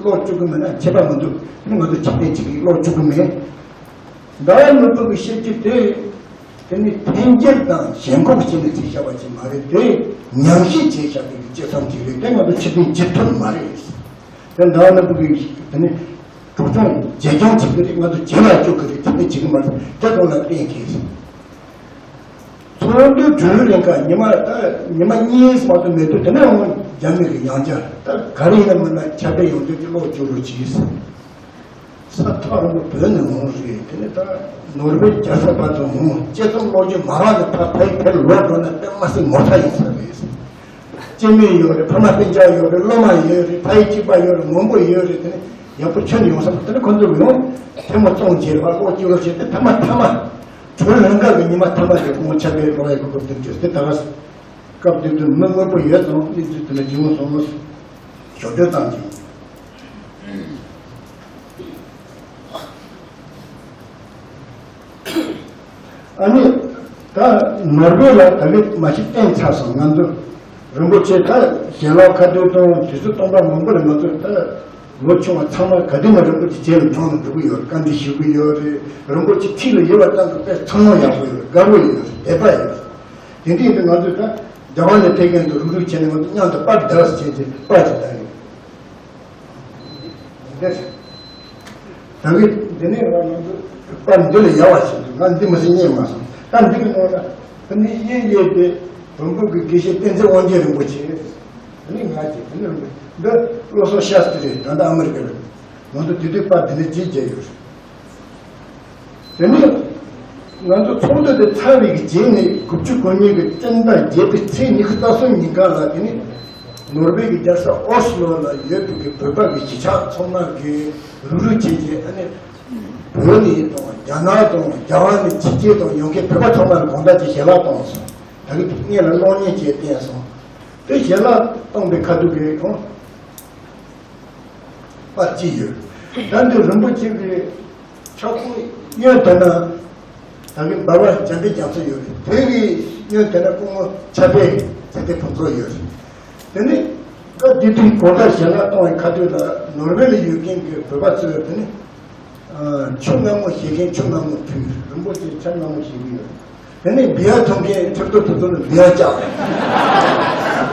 ཀློག་བཅུག་གི་མེད་ན་ཁྱད་པར་མི་འདུག་དེ་ནི་ང་ཚོ་ཁྱབ་སྤེལ་བྱེད་ཀྱི་ཀློག་བཅུག་གི་མེད། ཟླ་བ་ནོར་བུ་གིས་བཤད་རྒྱུ་དེ། དེ་ནི་འཐེན་འཁྱེར་དང་ཞེན་ཁོག་བྱས་ནས་བྲིས་བཞག་པ་ཅིག་མ་རེད་དེ། ཉམས་ཞིབ་བྱས་བཞག་པའི་དཔྱད་རྩོམ་ཅིག་རེད་དེ། ང་ཚོ་ཕྱིར་འཐེན་བྱེད་ཐུབ་མ་རེད། དེ་ཟླ་བ་ནོར་བུ་གིས་དེ་ནི་སྒྲུབ་སྦྱོང་བྱེད་སྦྱོང་བྱེད་ཀྱི་རེད། ང་ཚོ་བྱེད་ལ་བཅུག་གི་རེད། དེ་འདྲ་བྱེད་ཀྱི་མ་རེད། དེ་ཐོག་ལ་གཏན་འཁེལ་སོང་། ཚོགས་འདུའི་གྲོས་ལས་ཁ་ཉི་མ་ད་ཉི་མ་གཉིས་མ་གཏོགས་མེད་དུས། དེ་ནས་འོང་རྒྱ་མི་གི་ཡང་བསྐྱར་ད་ག་རེ་ཡིན་ན་མིན་ན་ཁྱབ་སྤེལ་ཡོང་དུས་ཀྱི་ཀློག་བཅུག་རོགས་གྱིས། ས་ཐག་རིང་པོ་བོད་ནས་འོང་རེད། དེ་ནས་ད་ནོར་ཝེ་རྒྱལ་ས་བར་དུ་འོང་། དཔྱད་རྩོམ་ཀློག་རྒྱུ་མ་རག་ནས་ཕར་ཕ་ཡི་ཕར་ལོག་འགྲོ་ན་དཔེ་མ་སྲིད་ངོ་ཚ་ཡིན་ས་རེད། སྐྱེ་དམན་ཡོད་རེད། ཕ་མ་སྤུན་ཀྱག་ཡོད་རེད། སློབ་མ་ཡོད་རེད། ཕ་ཡུལ་གཅིག་པ་ཡོད་རེད། མང་པོ་ཡོད་རེད། དེ་ནས་ཡག་པོ་ཁྱོན་ནས་ཡོང་ས་མ། དེ་ནས་ཁོ་ཚོ་ཡོང་ཐེངས་མ་བཙོང་བྱས་རེད་པ། ཀློག་སྐྱིད་ལོ་བྱས་ཏེ་ཐ་མ་ཐ་མ་གྲོལ་རན་ག་གི་ཉི་མ་ཐ་མ་དེ་སྐུ་ངོ་ཆབ་པའི་ཀློག་ཡག་གི་སྐབས་དེར་བྱས་ཏེ། ད་ག་སྐབས་དེ་དུས་མི་དངོས་པོ་ཡོད་ཙང་གནས་ཚུལ་དེ་ལ་འཇིགས་སྣང་སོང་ངོ་། ཞོ་སྟོན་ཙམ་གྱིས། ཨ་ནི་ད་ནོར་ཝེ་ལ་ད་གིན་མ་གཞི་བསྟན་ཚར་སོང་། ང་ཚོ་རིན་པོ་ཆེ་ད་ཞལ་ལག་ཁ་ཐུག་དང་དུས་ཚོད་སྟོང་པ་མང་པོ་རེད། ང་ཚོ་ད་ལོ་ཆུང་བ་ཚང་མ་ག་དུས་ནས་རིན་པོ་ཆེ་རྗེས་ལ་གྲོངས་ནས་འགྲོ་གི་ཡོད་རེད། བཀའ་འདྲི་ཞུ་གི་ཡོད་རེད། རིན་པོ་ཆེ་འཁྲིས་ལ་ཡོད་པ་ཙམ་དུ་དཔེ་ཚང་མ་ཡག་པོ་ཡོད་རེད། དགའ་པོ་ཡོད་རེད། དད་པ་ཡོད་རེད། དེ་འདྲ་ཡིན་དུས་ང་ཚོས་ད་རྒྱ་གར་ནས་ཕེབས་མཁན་དང་རུག་རུག་བྱས་ནས་ང་ཚོ་མཉམ་དུ་པར་རྒྱག་ཟེར་བྱས་ཏེ་པར་ཅིག་བཏང་ཡོད། འདིར། ད་གིན་འདི་ནས་ང་ཚོ་པར་འདི་ལས་ཡག་པ་ཞིག་འདུག་ང་འདི་མི་ཚེ་རྙེད་མ་སོང་། ད་འདི་གི་ནང་ལ་ད་ནི་དབྱིན་ཡུལ་དེ་བོན་པོ་གི་དགེ་བཤེས་བསྟན་འཛིན་དབང་རྒྱལ་རིན་པོ་ཆེ། ད་ནི་ང་ཅིག་ད་ནི་རིན་པོ་ཆེ་འདི་བློ་བཟང་ཤཱསྟྲི་རེད། ད་ལྟ་ཨ་མི་རི་ཀ་ལ། ང་ཚོ་དེ་དུས་པར་འདི་འདྲ་ཅིག་མཇལ་ཡོད་རེད། དེ་ནས་ང་ཚོ་ཚོགས་འདུ་དེ་ཚར་བའི་རྗེས་ནས་དགུ་བཅུ་གོ་གཉིས་ཀྱི་སྤྱི་ཟླ་བརྒྱད་པའི་ཚེས་ཉི་ཤུ་རྩ་གསུམ་ཉིན་གང་ལ། དེ་ནས་ནོར་ཝེ་གི་རྒྱལ་ས་ཨོ་སི་ལོ་ལ་ཡོད་པའི་གི་བོད་པ་གི་གཞིས་ཆགས་ཚང་མ་གི་རུག་རུག་བྱས་རྗེས། ཨ་ནི་བོད་ནས་དང་རྒྱ་ནག་དང་རྒྱ་གར་ནས་ཕྱི་རྒྱལ་དང་ཡོང་མཁན་བོད་པ་ཚང་མ་ལ་དགོང་དག་ཅིག་ཞལ་ལག་བཏང་སོང་། ད་གི་དེ་སྔོན་ལ་གློག་བརྙན་བཅས་བསྟན་སོང་། དེ་ཞལ་ལག་བཏང་པའི་ཁ་ཐུག་གི་ཨང་། པར་ཅིག་ཡོད། ད་འདི་རིན་པོ་ཆེ་གི་ཕྱག་ཁོག་གཡོན་དེ་ན་ད་གིན་འབར་བ་འཇམ་པའི་རྒྱ་མཚོ་ཡོད་རེད། བོད་ཀྱི་གཡོན་དེ་ན་སྐུ་ངོ་ཆབ་པའི་ཚེ་བརྟན་ཕུན་ཚོགས་ཡོད་རེད། དེ་ནི་སྐབས་དེ་དུས་གོ་ཁ་ཞལ་ལག་གཏོང་བའི་ཁ་ཐུག་ལ་ནོར་ཝེ་ལ་ཡོད་མཁན་གྱི་བོད་པ་ཚོས་དེ་ནི་ཆུ་མངར་མོ་བཞེས་མཁན་ཆུ་མངར་མོ་ཕུལ། རིན་པོ་ཆེ་ཆུ་མངར་མོ་བཞེས་ཀྱི་ཡོད་རེད། དེ་ནས་སྦི་ཡར་འཐུང་མཁན་ཁྲིར་ཐོ་ཐོ་ཐོ་ལ་སྦི་ཡར་བཅག་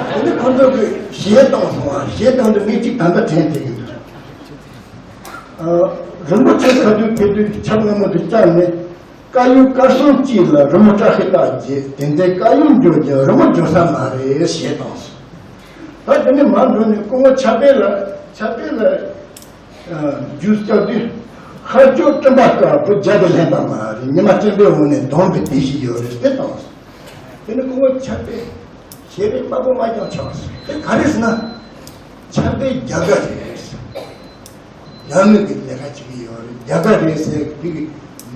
དེ་ནས་ཁོ་ཚོ་གིས་གཞས་བཏང་སོང་བ། གཞས་བཏང་དུས་ངས་གཅིག་ད་ལྟ་དྲན་བསྡད་ཀྱི་འདུག་ཨ། རིན་པོ་ཆེ་ཁ་ཐུག་ཕེབས་དུས་ཆབ་མངར་མོ་དེ་བཅག་ནས། དཀར་ཡོལ་དཀར་གསུམ་གཅིག་ལ་རི་མོ་བཀྲ་ཤིས་རྟགས་བརྒྱད། དེ་འདྲའི་དཀར་ཡོལ་འབྱོར་ཀྱང་རི་མོ་འབྱོར་ས་མ་རེད་ཞེས་བཏང་སོང་། ད་དེ་ནས་མར་འགྲོ་ནས་སྐུ་ངོ་ཆབ་པའི་ལ། ཆབ་པའི་ལ། རྒྱུགས་བརྒྱབ་དུས། ཧ་ཅང་སྤྲིན་པ་དཀར་པོ་རྒྱ་དེ་ལྷན་པ་མ་རེད། ཉི་མ་སྤྲིན་པའི་འོག་ནས་ལྡང་བའི་དེ་བཞིན་ཡོད་རེད་ཟེར་བཏང་སོང་། དེ་ནི་སྐུ་ངོ་ཆབ་པའི་ཞལ་རས་དམར་པོ་མ་ཀྱང་ཆགས་སོང་། དེ་ག་རེ་ཟེར་ན། ཆབ་པའི་རྒྱ་དགའ་རེད་ཟེར། རྒྱ་མི་གི་ལས་ཀ་བྱེད་ཀྱི་ཡོད་རེད། རྒྱ་དགའ་རེད་ཟེར་བའི་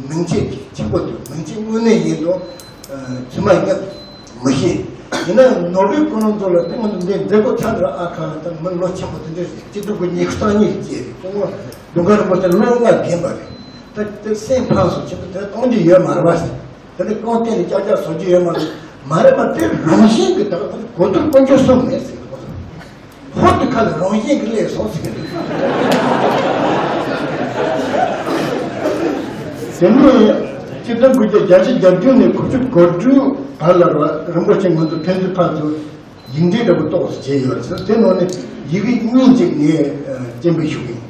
མིང་ཚིག་ཆེན་པོ་འདུག་མིང་ཚིག་དངོས་གནས་ཡིན་དང་། ཚུལ་མ་ཡིན་ན་མི་ཤེས། ཡིན་ན་ནོར་ཝེ་ཁོ་རང་ཚོ་ལ་དེ་ང་ཚོ་འདི་མཛད་སྒོ་ཚར་འདྲ། ཨ་ཁ་ལ་ད་མི་ལོ་ཆེན་པོ་དེ་འདྲ་ཞིག་སྤྱི་ཚོགས་ཀྱི་ཉེས་ཁུ་སང་ཉིད་ཀྱི་སྐུ་ངོ་དུང་དཀར་རིན་པོ་ཆེ་ལོ་ལྔ་རྒན་པ་རེད། ད་དེ་སེམས་ཕམ་སོང་། ཁྱེད་ཚོ་དེ་གཏོང་རྒྱུ་ཡོད་མ་རེད་པ་ཟེར། དེ་ནི་རྐང་སྟེང་ནས་ཀྱག་ཀྱག་བཟོ་རྒྱུ་ཡོད་མ་རེད། མ་རེད་པ། དེ་རང་བཞིན་གྱི་ད་གོ་བསྡུར་དཀོན་མཆོག་གསུམ་མེད་ཟེར་གི་འདུག་ཧོ་དེ་ཁ་ལ་རང་བཞིན་གྱི་སླེབས་སོང་ཟེར་གི་འདུག་དེ་ནས་སྤྱི་ཟླ་དགུ་བརྒྱ་བརྒྱད་ཅུ་གྱ་བདུན་ནས་དགུ་བཅུ་གོ་དྲུག་བར་ལ་རིན་པོ་ཆེ་ང་ཚོ་ཕན་ཚུན་ཕར་ཚུར་ཡིག་འབྲེལ་འདྲ་པོ་ཏོག་ཙམ་བྱས་ཡོད་རེད་ཟེར། དེ་ནང་ནས་ཡི་གེ་གཉིས་ཅིག་ངས་སྤྱན་འབུལ་ཞུ་གི་ཡིན།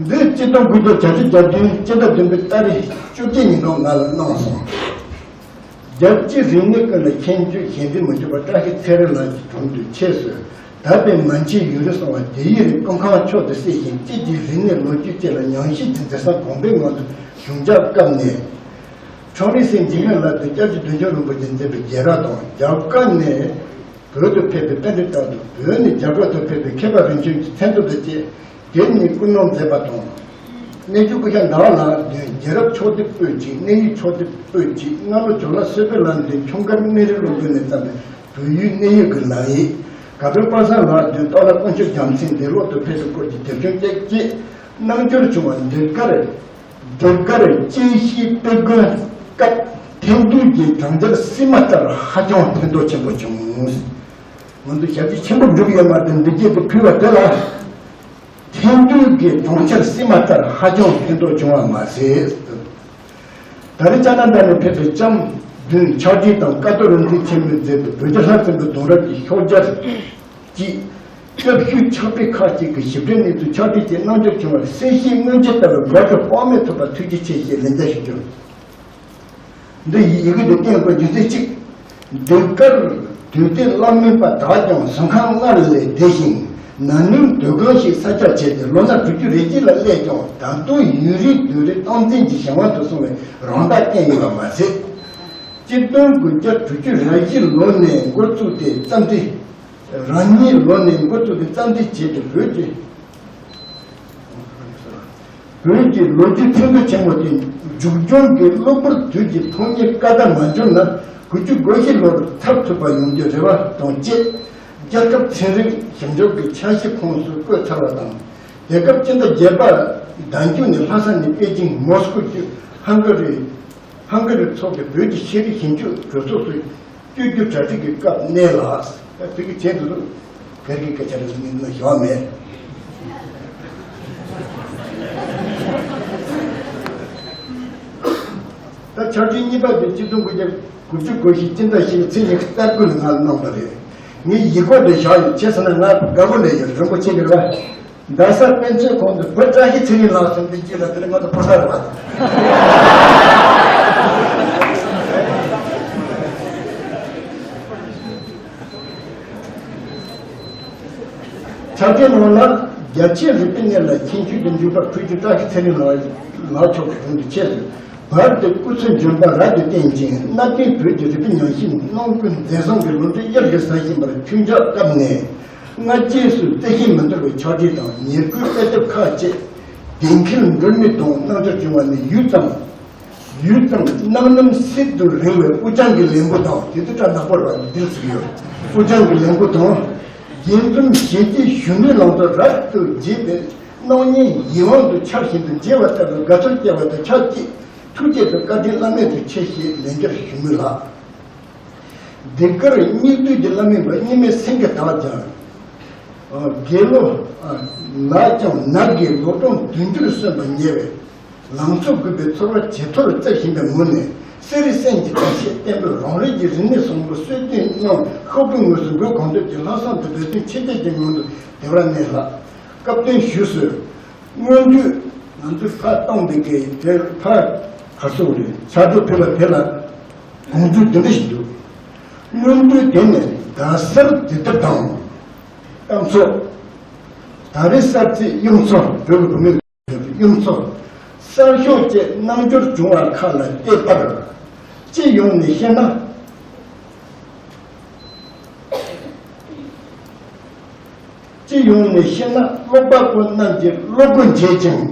འདི་སྤྱི་ཟླ་དགུ་བརྒྱ་བརྒྱད་ཅུ་གྱ་བདུན་སྤྱི་ཟླ་བདུན་པའི་ཏ་རིག་བཅོ་བརྒྱད་ཉིན་གྲངས་ང་ལ་གནང་སོང་། རྒྱལ་སྤྱིའི་རིག་གནས་ཀུན་ལ་མཁྱེན་དཔྱོད་གཞན་དུ་མི་འཇུག་པ་བཀྲ་ཤིས་ཚེ་རིང་ལགས་ཀྱི་དྲུང་དུ་ཆེད་གསོལ། ད་ཕན་མན་ཆད་ཡུན་རིང་སོང་བ་དེ་ཡི་རིང་སྐུ་ཁམས་མཆོག་ཏུ་གསལ་ཞིང་། སྐྱིད་ཀྱི་རིག་གནས་ལོ་རྒྱུས་བཅས་ལ་ཉམས་ཞིབ་ཀྱི་མཛད་བཟང་གོང་འཕེལ་ངང་དུ་བྱུང་རྒྱུར་སྐུལ་ནས། ཁྲོམ་རའི་སེང་འཇིགས་མེད་ལགས་དང་སྐྱབས་རྗེ་བདུད་འཇོམས་རིན་པོ་ཆེ་མཛད་པའི་རྒྱལ་རབས་དང་། རྒྱ་གར་ནས་བོད་དུ་ཕེབས་པའི་པཎྜི་ཏ་དང་། བོད་ནས་རྒྱ་གར་དུ་ཕེབས་པའི་མཁས་པ་རིམ་བྱོན་གྱི་མཚན་ཐོ་དང་བཅས་དེབ་གཉིས་བསྐུར་གནང་མཛད་པ་དང་། གནས་ཆུང་སྐུ་ཞབས་ཟླ་བ་ལགས་མདུན་རྒྱལ་རབས་ཕྱོགས་བསྡུས་པོད་གཅིག། གནས་ཡིག་ཕྱོགས་བསྡུས་པོད་གཅིག། སྔ་ལོ་ཇོ་ལགས་བསོད་དཔལ་ལགས་མདུན་ཁྱུང་དཀར་གནས་རིམ་སློབ་དཔོན་ནས་བརྩམས་པའི་བོད་ཡུལ་གནས་ཡུལ་གྱི་ལམ་ཡིག། ག་པར་པ་སངས་ལགས་མདུན་སྟག་ལྷ་དཀོན་མཆོག་རྒྱལ་མཚན་འདས་ལོག་ཏུ་ཕེབས་པའི་སྐོར་གྱི་དེབ་ཆུང་བཅས་བཅས་རྣམ་འབྱོར་བྱུང་བ་འདི་གར། ཟློས་གར་དཔྱད་གཞིའི་དཔེ་དགོན་སྐབས་ཐན་ཐུན་གྱི་གྲངས་འབོར་སིལ་མ་ལྟར་ཧ་ཅང་ཕན་ཐོགས་ཆེན་པོ་བྱུང་། ང་ཚོ་ཞབས་ཕྱི་ཆེན་པོ་བསྒྲུབས་ཡོད་མ་རེད། འདི་སྐད་དུ་ཕུལ་བ་དེ་ལ་ ཕན་འདོད་ཀྱི་གྲོང་ཁྱེར་སིལ་མ་ལྟར་ཧ་ཅང་ཕན་ཐོགས་བྱུང་བ་མ་ཟད། ད་རེས་ཅ་ན་ཌ་ནས་ཕེབས་པའི་ལྕམ་བདུན་ཕྱག་བྲིས་དང་ཀ་ཏོ་རིག་འཛིན་ཆེན་མོས་མཛད་པའི་བོད་རྒྱལ་ལྷ་བཙན་པོའི་གདུང་རབས་ཀྱི་ཤོག་སྦྱར་གྱི་སྐྱབས་ཞུའི་ཕྱག་དཔེ་ཁག་ཅིག་གི་ཞིབ་ཕྲའི་གནས་ཚུལ་ཕྱག་བྲིས་ཀྱིས་གནང་འབྱོར་བྱུང་བར་གསལ་བཤད་སྔོན་ཆད་ལྟ་བུའི་དགའ་སྤྲོ་དཔག་མེད་ཐོབ་པར་ཐུགས་རྗེ་ཆེ་ཞེས་ལན་འདེབས་ཞུ་རྒྱུ། འདི་ཡི་ཡི་གེ་འདི་བསྟན་དགོས་རྒྱུ་མཚན་གཅིག །འདི་གར་དུས་མཐའི་བླ་སྨན་པ་དག་ཀྱང་གཟིམ་ཁང་སྔར་ལས་བདེ་ཞིང་ན་ནིང་སྡོད་ཁང་ཞིག་གསར་རྒྱག་བྱས་ཏེ་ལོ་ན་དྲུག་ཅུ་རེ་གཅིག་ལ་སླེབས་ཀྱང་ད་དུང་ཡུན་རིང་སྡོད་རེས་སྟངས་འཛིན་གྱི་བྱ་བ་དུ་སོང་བའི་རང་རྟགས་བསྟན་ཡོད་པ་མ་ཟད། སྤྱི་སྟོང་དགུ་བརྒྱ་དྲུག་ཅུ་རེ་བཞི་ལོ་ནས་འགོ་བཙུགས་ཏེ་བརྩམས་ཏེ། རང་ཉིད་ལོ་ནས་འགོ་བཙུགས་ཏེ་བརྩམས་ཏེ་བྱས་ཏེ་བོད་ཀྱི་བོད་ཀྱི་ལོ་རྒྱུས་ཚིག་མཛོད་ཆེན་མོ་དེ་མཇུག་སྐྱོང་གི་གློ་བུར་དུས་ཀྱི་ཕོ་ཉའི་བཀའ་བརྡ་མ་འབྱོར་ན་དགུ་བཅུ་གོ་བཞི་ལོར་ཚབ་ཐུབ་པ་ཡོང་རྒྱུའི་རེ་བ་དང་བཅས། རྒྱལ་ཁབ་ཚན་རིག་ཞིབ་འཇུག་གི་འཆར་གཞི་ཁོངས་སུ་བཀོད་ཚར་བ་དང་། དེ་སྐབས་སྤྱི་ཟླ་བརྒྱད་པ་ཟླ་མཇུག་ནས་ལྷ་ས་ནས་པེ་ཅིང་མོ་སི་ཀོ་བརྒྱུད་ཧང་ག་རི་ཧང་ག་རི་ཚོགས་པའི་བོད་ཀྱི་ཤེས་རིག་ཞིབ་འཇུག་གྲོས་ཚོགས་སུ་བསྐྱོད་རྒྱུ་གྲ་སྒྲིག་གི་སྐབས་གནས་ལ། དེ་གི་ཆེད་དུ་སྒེར་གྱི་སྐད་ཆ་རེ་ཟུང་ནི་ཞུ་བ་མེད། ད་ཕྱག་བྲིས་གཉིས་པ་དེ་གཅིག་སྟོང་དགུ་བརྒྱ་དགུ་བཅུ་གོ་བཞི་སྤྱི་ཟླ་བཞི་པའི་ཚེས་ཉི་ཤུ་རྩ་དགུ་ལ་ང་ལ་གནང་བ་རེད། ངས་ཡིག་སྐོར་དེ་བཞག་ཡོད། བྱས་ཙང་ང་དགའ་པོ་ལས་ཡོད། རིན་པོ་ཆེ་གི་རེད་པ། རྡ་ས་དཔེ་མཛོད་ཁང་དུ་བུ་བཀྲ་ཤིས་ཚེ་རིང་ལགས་ཟེར་འདི་གཅིག་ལ་དེ་ནི་ང་ཚོ་ཕོ་གསར་རེད་པ། ཕྱག་དཔེ་ནང་ལ་རྒྱ་ཆེའི་རིག་པའི་གནས་ལ་མཁྱེན་ཤོས་ཀྱི་འཇུག་པ་ཕུལ་རྒྱུ་བཀྲ་ཤིས་ཚེ་རིང་ལགས་ལགས་མཆོག་གི་དྲུང་དུ་ཆེད་དུ་བར་དུ་སྐུ་ཚེ་འབྱོན་པ་རབ་ཏུ་བརྟན་ཅིང་གནའ་དེང་བོད་ཀྱི་རིག་པའི་ཉམས་ཞིབ་རྣམ་ཀུན་མཛེས་བཟང་གི་ལོ་འདི་དབྱར་གྱི་ས་ཞིང་པར་ཁྱོན་ཆགས་བཀབ་ནས། སྔ་རྗེས་སུ་བརྩི་ཞིང་མི་འདོར་བའི་ཕྱག་བྲིས་དང་ཉེར་དགུའི་དཔེ་དེབ་ཁག་བཅས་གདེང་འཁེལ་འགྲུལ་མི་དང་གནང་འབྱོར་བྱུང་བ་ནི་ཡུད་ཙམ་ཡུད་ཙམ་རྣམ་སྣང་སྲིད་དུ་རིང་བའི་དབུ་ཅང་གི་ལན་བུ་དང་དེ་ཚོ་སྐྲ་ནག་པོ་ར་འདིར་ཚུགས་ཡོད། དབུ་ཅང་གི་ལན་བུ་དང་། དགྱེས་འཛུམ་ཞལ་གྱི་གཞོན་ནུའི་ལང་ཚོ་རབ་ཏུ་རྒྱས་པའི་སྣང་བརྙན་ཡིད་དབང་དུ་འཆར་བཞིན་དུ་མཇལ་བ་ལྟ་བུའི་དགའ་ཚོར་སྐྱེ་བ་དང་ཆབས་ཅིག་ཐུགས་བསྐྱེད་དུ་བཀའ་དྲིན་བླ་མེད་དུ་ཆེ་ཞེས་ལན་བརྒྱར་ཞུ་མུས་ལགས། འདི་གར་སྙིགས་དུས་ཀྱི་བླ་མའི་བུ་སྙིགས་མའི་སེང་གེ་དག་ཀྱང་། དགེ་སློང་ལགས་ཀྱང་ནགས་ཀྱི་ལོ་གྲངས་བདུན་ཅུར་སོན་པ་ཉེ་བས། ལང་ཚོ་རྒུད་པའི་ཚོར་བ་ཇེ་མཐོར་བརྩེགས་བཞིན་པའི་ངོས་ནས་གསེར་རི་སེམས་ཀྱི་ལྟ་བཤད་བརྟན་པོས་རང་རིགས་ཀྱི་རིག་གནས་བཟང་པོ་སྲོལ་གཏོད་གནང་ཤོག་བུའི་ངོས་སུ་འགོད་གང་ཐུབ་ཀྱིས་ལྷག་བསམ་དང་འབད་བརྩོན་ཆེ་བསྐྱེད་ཀྱི་ངང་དུ་བདེ་བར་གནས་ལགས། སྐབས་དོན་ཞུས་སོ། སྔོན་དུས་ང་ཚོས་ཕར་བཏང་བའི་གི་དེར་ཕར་ག་སོགས་རེད་ཕྱག་རྡོ་ཕེབས་ལ་ཕེབས་ལ་དགོངས་ཚུལ་འདི་འདྲ་ཞིག་འདུག་སྔོན་དུས་དེ་ནས་རྡ་སར་འདི་ལྟར་དང་། གཏམ་ཚོགས། ད་རེས་གསར་བརྗེ་གཡུ་མཚོ་བོད་ཀྱི་བུད་མེད་གཡུ་མཚོ། གསར་ཤོག་བཅས་རྣམ་འགྱུར་བྱུང་བ་ཁག་ལ་བལྟས་པར། སྤྱི་ཡོངས་ནས་བཤད་ན། སྤྱི་ཡོངས་ནས་བཤད་ན་ཀློག་པ་པོ་རྣམས་ཀྱི་བློ་སྒོ་འབྱེད་ཅིང་།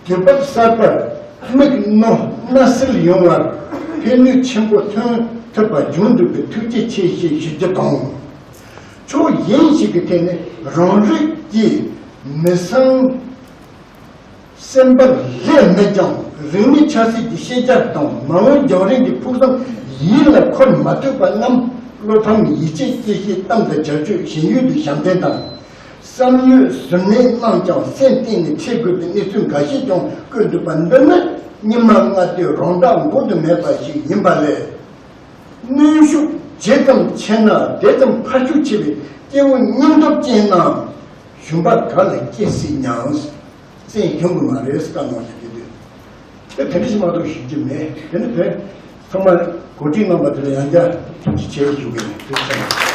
དུས་བབ་གསར་པར་མིག་རྣོ་སྣ་གསལ་ཡོང་བར་ཕན་ནུས་ཆེན་པོ་ཐོན་ཐུབ་པ་བྱུང་འདུག་པའི་ཐུགས་རྗེ་ཆེ་ཞེས་ཞུ་རྒྱུ་དང་། ཕྱོགས་གཞན་ཞིག་གི་ཐད་ནས་རང་རིགས་ཀྱི་མི་སེམས་སེམས་པར་ལྷད་མེད་ཀྱང་རིག་གནས་ཆབ་སྲིད་ཀྱི་ཤེས་བྱ་དང་མ་འོངས་རྒྱང་རིང་གི་ཕུགས་བསམ་ཡིད་ལ་འཁོར་མ་ཐུབ་པ་རྣམས་བློ་ཕམ་ཡིད་ཆད་སྐྱེ་ཤེས་གཏམ་དང་བྱ་སྤྱོད་གཞན་ཡུལ་དུ་ཞབས་འདྲེན་དང་། བསམ་ཡོད་ཟུར་སྣོན་གནང་ཀྱང་སེམས་གཏིང་ནས་ཁྲེལ་དགོས་པའི་གནས་ཚུལ་འགའ་ཞིག་ཀྱང་བཀོད་འདུག་པ་འདི་ནི་སྙིགས་མ་ལྔ་བདོའི་རང་རྟགས་འགོག་ཏུ་མེད་པ་ཞིག་ཡིན་པ་ལས། གནོན་ཤུགས་ཇི་ཙམ་ཆེ་ན་དེ་ཙམ་འཕར་ཤུགས་ཆེ་བའི་སྐྱེ་བོ་སྙིང་སྟོབས་ཅན་རྣམས་ཞུམ་པ་ག་ལ་སྐྱེ་སྲིད་སྙམ། བཙན་ཞུམ་གྱི་མ་རེད་བཀའ་གནང་ཞིག་གི་དུས། དེ་དེ་འདྲ་ཞིག་མ་གཏོགས་ཞུ་རྒྱུ་མེད། དེ་ནི་དེ་ཚང་མ་གོ་སྒྲིག་གནང་བ་དེ་ལ་ཡང་བསྐྱར་ཐུགས་རྗེ་ཆེ་ཞུ་གི་ཡིན། ཐུགས་རྗེ་ཆེ།